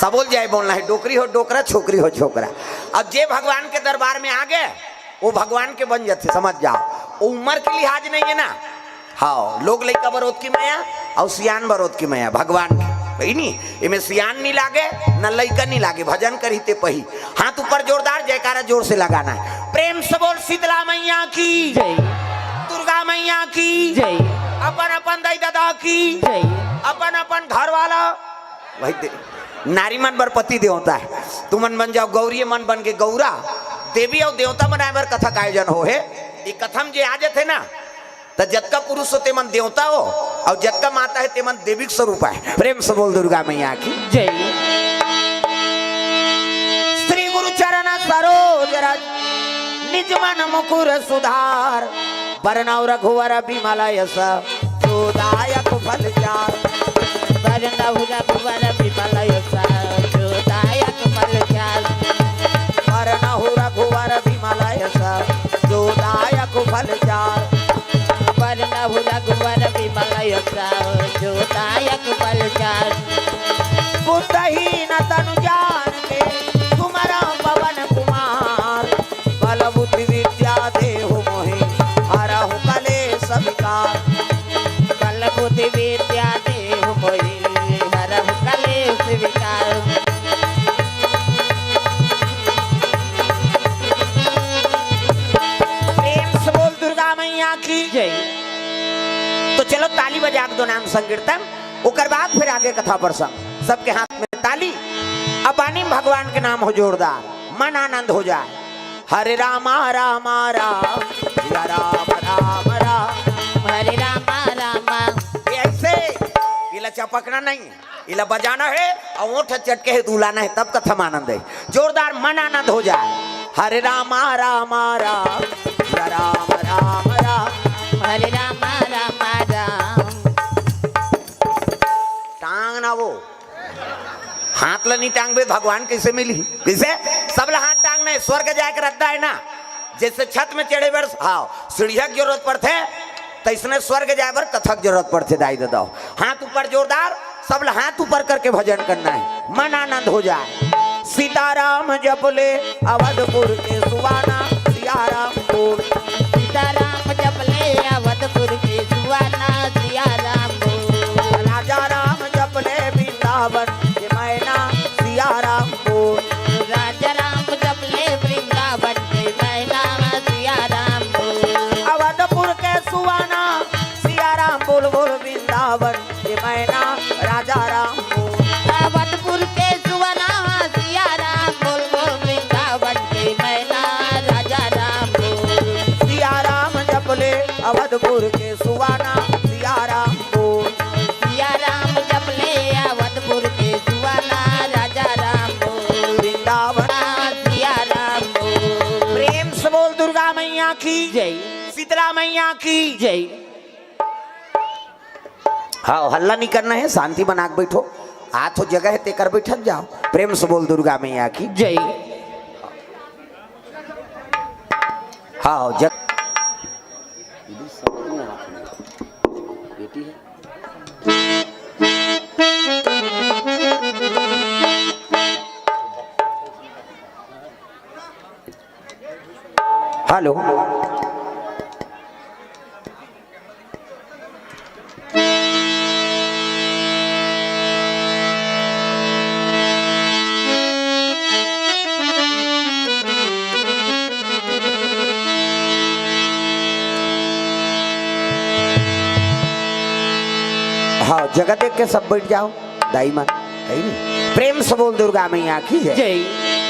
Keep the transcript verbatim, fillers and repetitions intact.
सबो ल जय बोलना हे, डोकरी हो डोकरा, छोकरी हो छोकरा। अब जे भगवान के दरबार में आ गे, वो भगवान के बन जाथे, समझ जाओ। वो उम्र के लिहाज नहीं है ना। हाँ, लोग लइका बर ओतकी मया अउ सियान बर ओतकी मया भगवान के। वही नी, एमे सियान नी लागे, न लइका नी लागे, भजन करही ते पही। हाथ ऊपर जोरदार, जयकारा जोर से लगाना है। प्रेम से बोल शीतला मैया की, जय। दुर्गा मैया की, जय। अपन अपन दाई ददा की, जय। अपन अपन घर वाला। भाई दे, नारी मन बर पति देवता है, तुमन बन जाओ गौरी, मन बन के गौरा। देवी अउ देवता बनाए बर कथा का आयोजन हो हे। ये कथा में जे आ जाथे ना, त जतका पुरुष हो तेमन देवता हो, अउ जतका माता हे तेमन देवी के स्वरूप हे। प्रेम से बोल दुर्गा मैया की। जय। श्री गुरु चरण सरोज रज, निज मन मुकुर सुधार। बरनउँ रघुवर बिमल यस, जो दायक फल चार। बरनउँ रघुवर बिमल यस, जो दायक फल चार। बरनउँ रघुवर बिमल यस, जो दायक फल चार। बरनउँ रघुवर बिमल यस, जो दायक फल चार। बुद्धहीन तनु जान के सुमरउँ पवन कुमार। बल बुद्धि विद्या देहु मोहि, हरहु कलेस विकार। बल बुद्धि विद्या देहु मोहि, हरहु कलेस विकार। प्रेम से बोल दुर्गा मैया की। जय। तो चलो ताली बजा के दो नाम संकीर्तन, ओकर बाद फिर आगे कथा प्रसंग। सबके हाथ में ताली। अब बानी में भगवान के नाम हो जोरदार, मन आनंद हो जाए। हरे रामा रामा राम, या राम राम राम। हरे रामा रामा। ये ऐसे, इला चपकना नहीं, इला बजाना है अउ ओठ चटके हे दुलाना है, तब कथा में आनंद है। जोरदार मन आनंद हो जाए। हरे रामा रामा राम, या राम राम राम। हरे रामा रामा राम। टांग ना वो, हाथ ला नहीं टांगबे, भगवान कैसे मिली? कैसे? सब ला हाथ टांगना है, स्वर्ग जाए के रद्दा है ना। जैसे छत में चढ़े बर, हाँ, सीढ़िया के जरूरत पड़थे, तैसने स्वर्ग जाए बर कथा के जरूरत पड़थे। दाई ददा, हाथ ऊपर जोरदार, सब ला हाथ ऊपर करके भजन करना है, मन आनंद हो जाए। सीताराम जप ले अवधपुर के सुहाना, सियाराम बोल। सीताराम जप ले अवधपुर के सुहाना, सियाराम बोल। राजा राम जप ले वृंदावन के मैना, सियाराम बोल। राजा राम जप ले वृंदावन के मैना, सियाराम बोल। अवधपुर के सुहाना, सियाराम बोल, बोल वृंदावन के मैना, राजा राम बोल। अवधपुर के सुहाना, सियाराम बोल, बोल वृंदावन के मैना, राजा राम बोल। सियाराम जप ले अवधपुर के सुहाना, सियाराम बोल। सियाराम जप ले अवधपुर के सुहाना, राजा राम बोल। वृंदावन। सियाराम बोल। प्रेम से बोल दुर्गा मैया की जय। शीतला मैया की जय। हाँ, हल्ला नहीं करना है, शांति बना के बैठो। आथो जगह है, तेकर बैठक जाओ। प्रेम से बोल दुर्गा मैया की जय। हाँ, जग बेटी है। हेलो। हाँ, जगह देख के सब बैठ जाओ, दाई मन, है नी? प्रेम से बोल दुर्गा मैया की जय। जय।